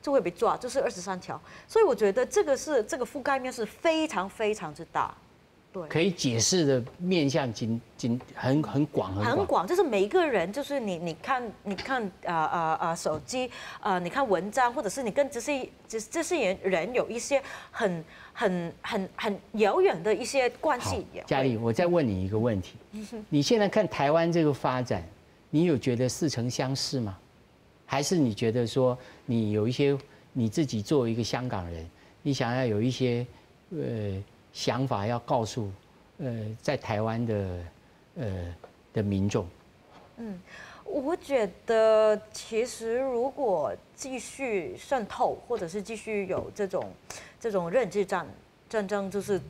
就會被抓，就是二十三條。所以我覺得這個覆蓋面是非常非常之大，對。可以解釋的面向真真很廣很廣，就是每一個人，就是你看手機啊，你看文章，或者是你跟這些人有一些很遙遠的一些關係。佳麗，我再問你一個問題，你現在看台灣這個發展，你有覺得似曾相識嗎？還是你覺得說你有一些你自己作為一個香港人，你想要有一些想法要告訴在台灣的民眾？嗯，我覺得其實如果繼續滲透，或者是繼續有這種認知戰爭就是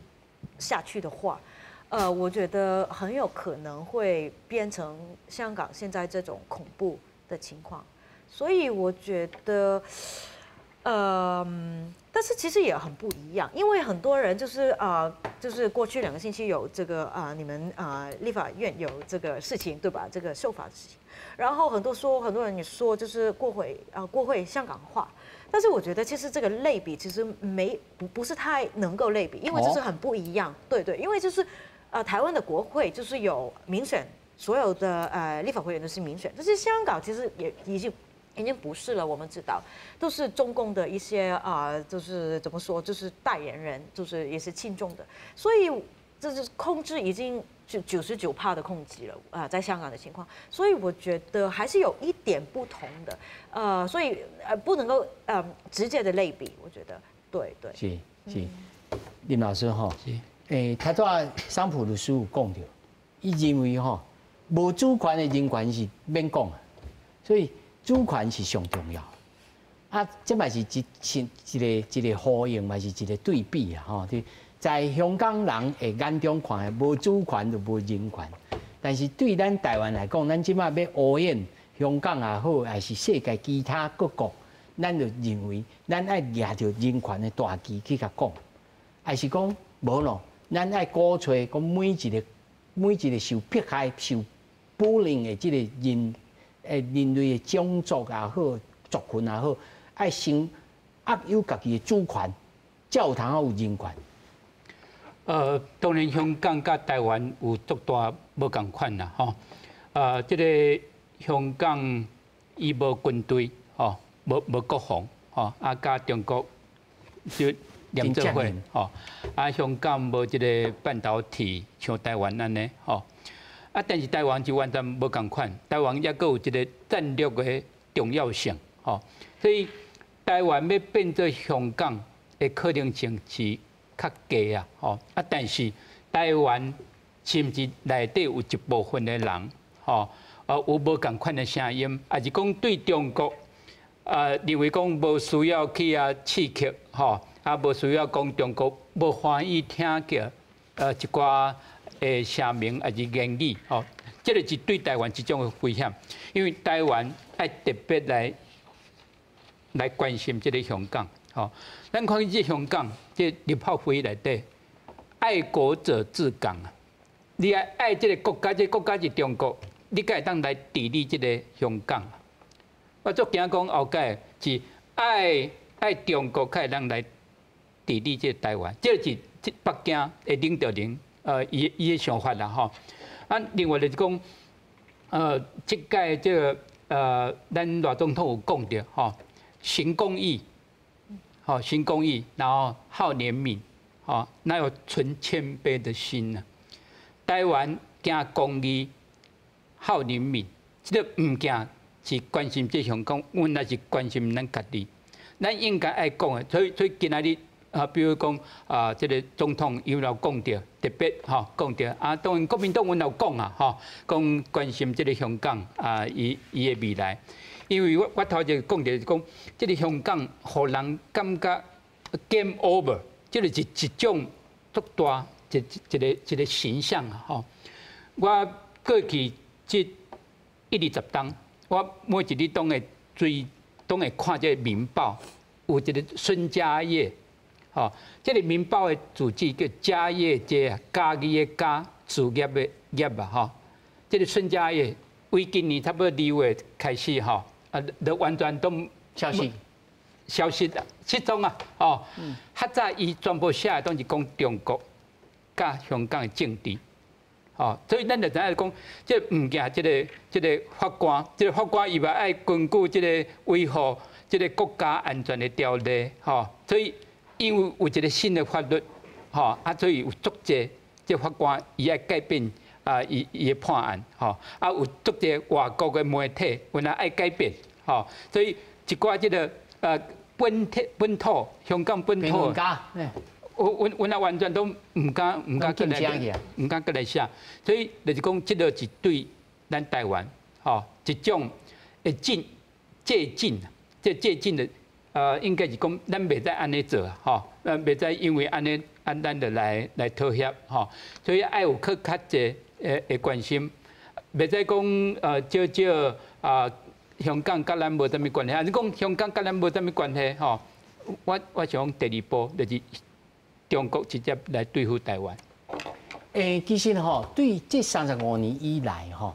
下去的話，我覺得很有可能會變成香港現在這種恐怖的情況。所以我覺得，但是其實也很不一樣，因為很多人就是就是過去2個星期有這個你們立法院有這個事情，對吧？這個修法的事情，然後很多人也說就是國會香港化，但是我覺得其實這個類比其實沒不是太能夠類比，因為就是很不一樣，對對，因為就是台灣的國會就是有民選，所有的立法會員都是民選，但是香港其實也已經不是了，我們知道，都是中共的一些啊，就是怎麼說，就是代言人，就是也是親中的，所以這是控制已經就99%的控制了啊，在香港的情況，所以我覺得還是有一點不同的，所以不能夠直接的類比，我覺得，對對。是是，林老師吼，頭拄仔桑普律師有講著，伊認為吼，無主權的人權是免講啊，所以主權是上重要，啊，這嘛是一個呼應，嘛是一個對比啊！吼，在香港人的眼中看，無主權就無人權，但是對咱台灣來講，咱這馬欲烏演香港也好，還是世界其他各國，咱就認為咱愛舉著人權的大旗去共講，還是講無咯？咱愛鼓吹講每一個受迫害、受霸凌的這個人。人類的種族也好，族群也好，愛先握有家己的主權，才有通有人權。當然香港佮台灣有足大無仝款啦，吼。這個香港伊無軍隊，吼，無國防，吼，啊，佮中國就連做伙，吼。啊，香港無這個半導體，像台灣按呢，吼。啊，但是台灣就完全無仝款，台灣猶閣有一個戰略的重要性，吼，所以台灣欲變做香港的可能性是較低啊，吼。啊，但是台灣是毋是內底有一部分的人，吼，有無仝款的聲音，抑是講對中國，認為講無需要去遐刺激，吼，啊，無需要講中國無歡喜聽著，一寡的聲明抑是言語，吼，這個是對台灣一種的危險，因為台灣愛特別來關心這個香港，吼。咱看這香港，這立法會內底，愛國者治港啊！你愛愛這個國家，這個國家是中國，你敢會當來治理這個香港？我足驚講後蓋是愛愛中國，才會當來治理這個台灣，這是北京的領導人。伊的想法啦，吼。啊，另外就是講，這屆這個咱賴總統有講著，吼，行公義，吼，行公義，然後好憐憫，吼，那有存謙卑的心啊。台灣行公義，好憐憫，這個毋驚是關心這香港，阮也是關心咱家己。咱應該愛講的，所以今仔日。啊，比如講啊，這個總統有講著，特別吼講著啊，當然國民黨阮有講啊，吼，講關心這個香港啊，伊的未來，因為我頭前講著是講，這个香港予人感覺 game over，這个是一種足大一個形象吼。我過去這一二十冬，我每一日攏會追，攏會看這个《明報》，有一个孫家業，吼，這个《明報》的主記叫家業街啊，家己的家，事業的業啊，吼。這个孫家業，為今年差不多2月開始吼，啊，都完全都消失，消失啊，失蹤啊，哦，較早伊全部寫的攏是講中國佮香港的政治，哦，所以咱就知影講，這个物件，這个法官，這个法官伊嘛愛根據這个維護這个國家安全的條例，吼，所以因為有一個新的法律，吼，啊，所以有足濟這法官伊愛改變啊，伊的判案，吼，啊，有足濟外國的媒體，原來愛改變，吼，所以一寡這个本土香港本土，阮啊完全都毋敢閣來，毋敢閣來寫，所以就是講，這个是對咱台灣，吼，一種會進借鏡，這借鏡的，應該是講咱袂使按呢做，吼，咱袂使因為按呢，按咱就來妥協，吼，所以愛有閣較濟的關心，袂使講少少啊，香港佮咱無啥物關係，啊，你講香港佮咱無啥物關係，吼，我想第二步就是中國直接來對付台灣。其實吼，對這35年以來吼，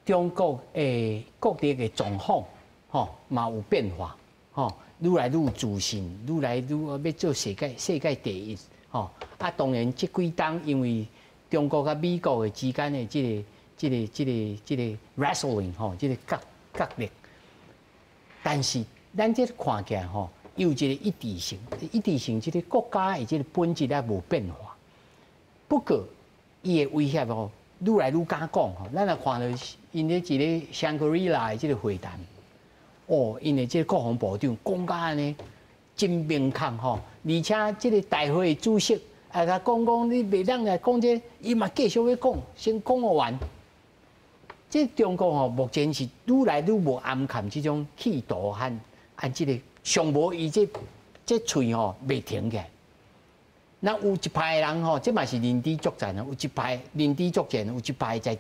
中國的國力的狀況吼嘛有變化，吼，愈來愈有自信，愈來愈欲做世界第一，吼。啊，當然這幾冬因為中國佮美國的之間的這個 wrestling 吼，這个角力，但是咱這看起來吼，有一個一致性，一致性，這个國家的這个本質也無變化。不過，伊的威脅吼，愈來愈敢講吼。咱若看著𪜶咧一个香格里拉的這个會談，哦，𪜶的這个國防部長講甲按呢，真明確吼，而且這个大會主席啊，共講講你袂當來講這个，伊嘛繼續欲講，先講予完。這中國吼，目前是愈來愈無掩蓋這種企圖和按這个上無伊這喙吼袂停起來。那有一派人吼，這嘛是認知作戰啊！有一派認知作戰，有一派在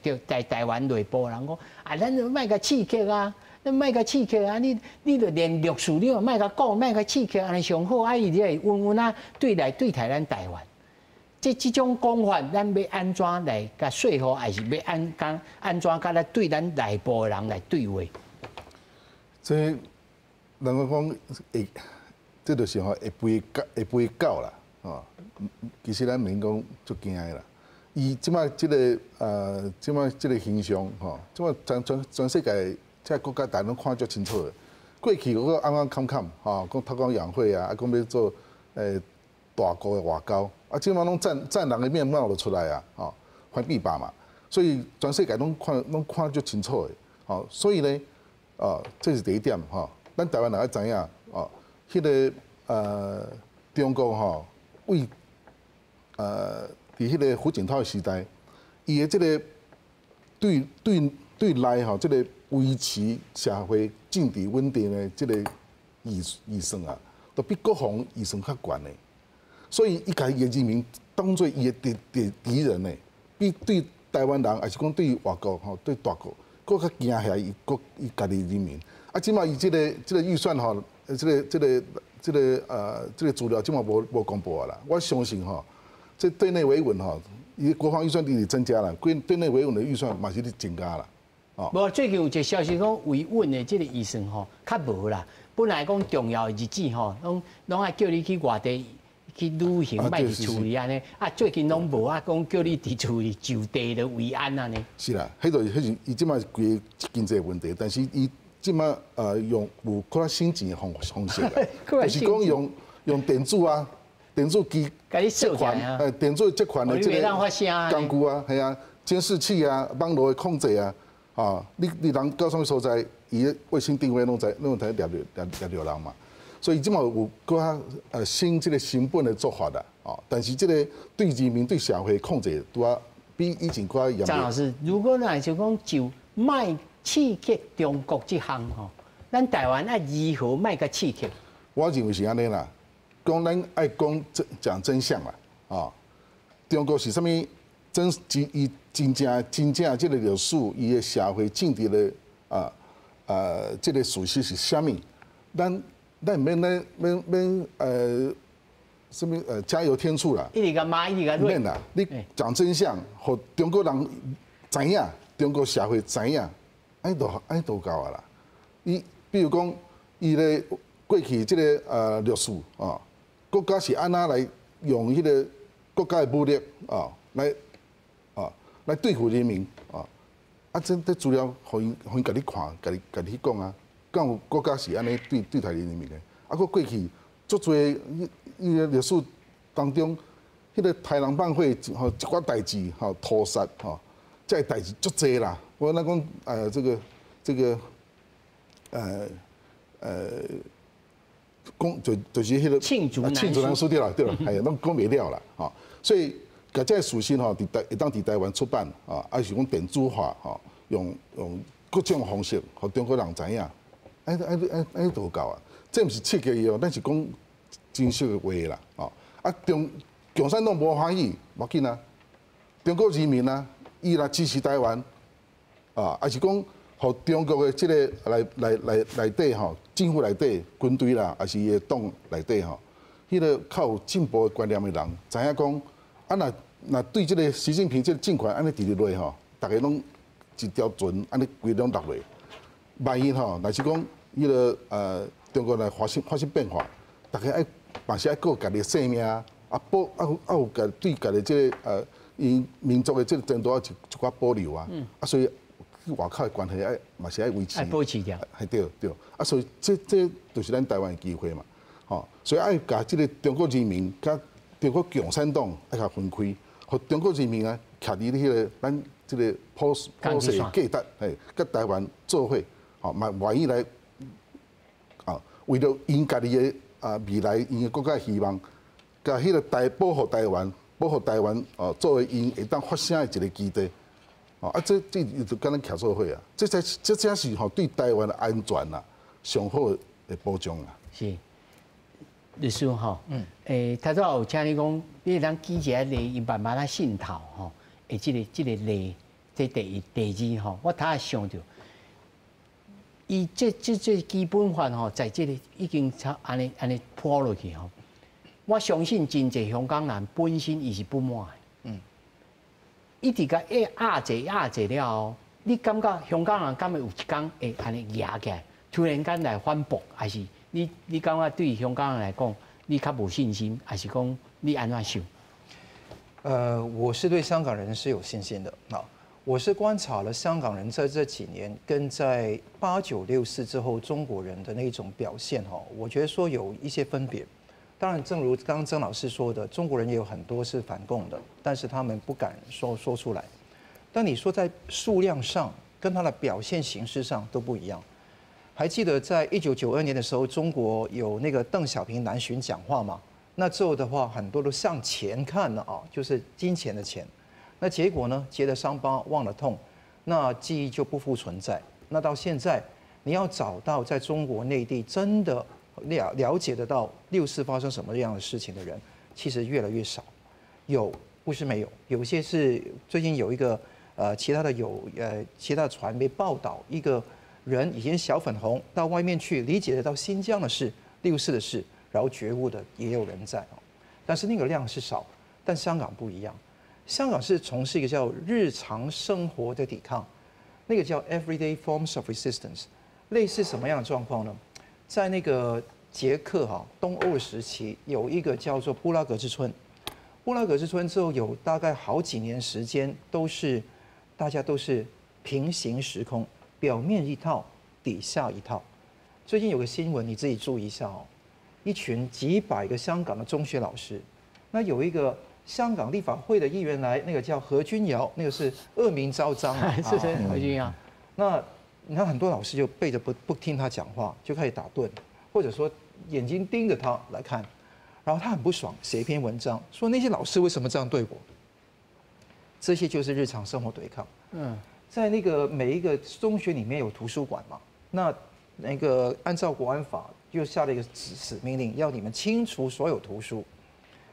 台灣內部人講啊，咱就莫共刺激啊，咱莫共刺激啊！你著連六四你嘛莫共講，莫共刺激，按呢上好啊！伊就會穩穩啊對來對待咱台灣。這種講法，咱欲按怎來共說服，還是欲按怎共來對咱內部的人來對話？這人講會，這就是吼會肥狗啦，吼。其實咱免講足驚的啦。伊這擺這个這擺這个形象吼，這擺全世界這個國家大家攏看足清楚的。過去閣暗暗崁崁吼，講韜光養晦啊，啊講欲做大國的外交，啊這擺攏戰狼的面貌就出來啊，吼，反比吧嘛。所以全世界攏看足清楚的，吼，所以呢，哦，這是第一點吼。咱台灣人愛知影，哦，彼个中國吼，為佇彼个胡錦濤的時代，伊的這个對內吼，這个維持社會政治穩定的這个預算啊，都比國防預算較懸的。所以伊共伊的人民當做伊的敵人呢，比對台灣人，抑是講對外國吼，對大國，閣較驚嚇伊國伊家己人民。啊，這擺伊這個預算吼，這個資料這擺無公布啊啦。我相信吼，這對內維穩吼，伊國防預算一直增加啦，對內維穩的預算嘛是咧增加啦。哦，無最近有一個消息講維穩的這個預算吼較無啦。本來講重要的日子吼，攏愛叫你去外地去旅行，莫佇厝裡按呢。啊，最近攏無啊，講叫你佇厝裡就地的維安按呢。是啦，彼就是彼是伊這擺是規个經濟問題，但是伊這擺用有較省錢的方式啦，就是講用電子啊，電子機這款，電子這款的這個工具啊，係啊，監視器啊，網路的控制啊，啊，你人到啥物所在，伊的衛星定位攏知，攏會掠著掠著人嘛。所以這擺有閣較新這個成本的做法啦，哦，但是這個對人民對社會控制拄仔比以前閣較嚴。張老師，如果若是講就莫刺激中國這項吼，咱台灣愛如何莫共刺激？我認為是按呢啦，講咱愛講真講真相啦，啊，中國是啥物真真伊真正真正這個歷史，伊的社會政治的這個事實是啥物？咱毋免咧免免啥物加油添醋啦，一直共罵，一直共免啦，你講真相，予中國人知影，中國社會知影，按呢按呢就夠啊啦。伊比如講，伊咧過去這個歷史啊，國家是按怎來用彼個國家的武力啊來對付人民啊？啊，這資料予𪜶家己看，家己去講啊。敢有國家是按呢對待人民的？啊，閣過去足濟伊個歷史當中，彼個殺人放火吼一寡代誌吼屠殺吼，這個代誌足濟啦。我咱講這個講就是彼個罄竹罄竹難書對啦對啦，哎攏講袂了啦吼。所以，共這個事實吼，會當佇台灣出版啊，抑是講電子化吼，用各種方式，予中國人知影，按呢就夠啊。這毋是刺激伊哦，咱是講真實的話啦，哦。啊，中共產黨無歡喜，無要緊啊。中國人民啊，伊若支持台灣，啊，抑是講予中國的這個內底吼，政府內底軍隊啦，抑是伊的黨內底吼，彼個較有進步的觀念的人，知影講，啊，若對這個習近平這個政權按呢直直落吼，逐家攏一條船按呢規攏落落。萬一吼，若是講彼個中國來發生變化，逐家愛嘛是愛顧家己的性命啊，保啊啊有家對家己這個𪜶民族的這個前途一寡保留啊，啊所以去外口的關係愛嘛是愛維持，愛保持著，係對對，啊所以這就是咱台灣的機會嘛，吼，所以愛共這個中國人民佮中國共產黨愛共分開，予中國人民啊徛佇彼個咱這個普世價值，嘿，佮台灣做伙，吼嘛願意來啊，為著𪜶家己的未來，𪜶的國家的希望，共彼個保護台灣，保護台灣哦，作為𪜶會當發聲的一個基地，哦啊，這就敢咱徛做伙啊，這才是吼對台灣的安全啊上好的保障啊。是，律師吼，頭拄仔有請你講，你會當舉一個例，伊慢慢仔滲透吼，這個例，這第一、第二吼，我頭仔想著，伊這基本法吼，在這個已經差按呢按呢鋪落去吼。我相信真濟香港人本身伊是不滿的，一直共壓制壓制了後，你感覺香港人敢會有一天會按呢舉起來，突然間來反駁，還是你感覺對香港人來講，你較無信心，還是講你按怎想？我是對香港人是有信心的啊。我是觀察了香港人在這幾年跟在8964之後中國人的那種表現哈，我覺得說有一些分別。當然，正如剛剛曾老師說的，中國人也有很多是反共的，但是他們不敢說出來。但你說在數量上跟他的表現形式上都不一樣。還記得在1992年的時候，中國有那個鄧小平南巡講話嗎？那之後的話，很多都向錢看了啊，就是金錢的錢。那結果呢？結了傷疤忘了痛，那記憶就不復存在。那到現在，你要找到在中國內地真的了解得到六四發生什麼樣的事情的人，其實越來越少。有不是沒有，有些是最近有一個其他的傳媒報道，一個人以前小粉紅到外面去理解得到新疆的事、六四的事，然後覺悟的也有人在哦，但是那個量是少。但香港不一樣，香港是從事一個叫日常生活的抵抗，那個叫 everyday forms of resistance，類似什麼樣的狀況呢？在那個捷克哈東歐的時期，有一個叫做布拉格之春。布拉格之春之後，有大概好幾年時間都是大家都是平行時空，表面一套，底下一套。最近有個新聞，你自己注意一下哦。一群幾百個香港的中學老師，那有一個香港立法會的議員來，那個叫何君堯，那個是惡名昭彰啊。是何君堯。那你看很多老師就背着不聽他講話，就開始打盹，或者說眼睛盯着他來看，然後他很不爽，寫一篇文章說那些老師為什麼這樣對我？這些就是日常生活對抗。在那個每一個中學裡面有圖書館嘛，那那个按照国安法又下了一个死死命令，要你们清除所有图书，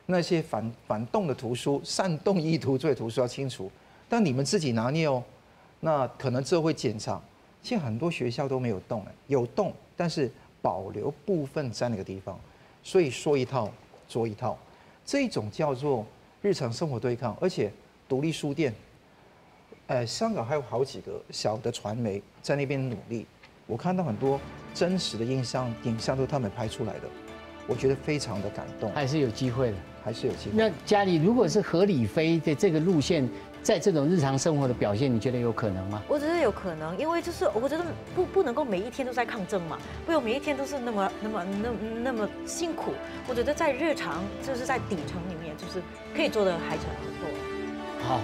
那些反动的图书、煽动意图罪图书要清除，但你们自己拿捏哦。那可能这会检查，现在很多学校都没有动，有动，但是保留部分在那个地方，所以说一套做一套，这种叫做日常生活对抗，而且独立书店，香港还有好几个小的传媒在那边努力，我看到很多真实的影像都是他们拍出来的，我觉得非常的感动。还是有机会的，还是有机会。那家里如果是和理非的这个路线，在这种日常生活的表现，你觉得有可能吗？我觉得有可能，因为就是我觉得不能够每一天都在抗争嘛，不用每一天都是那么那么那那么辛苦。我觉得在日常就是在底层里面，就是可以做的还是很多。好。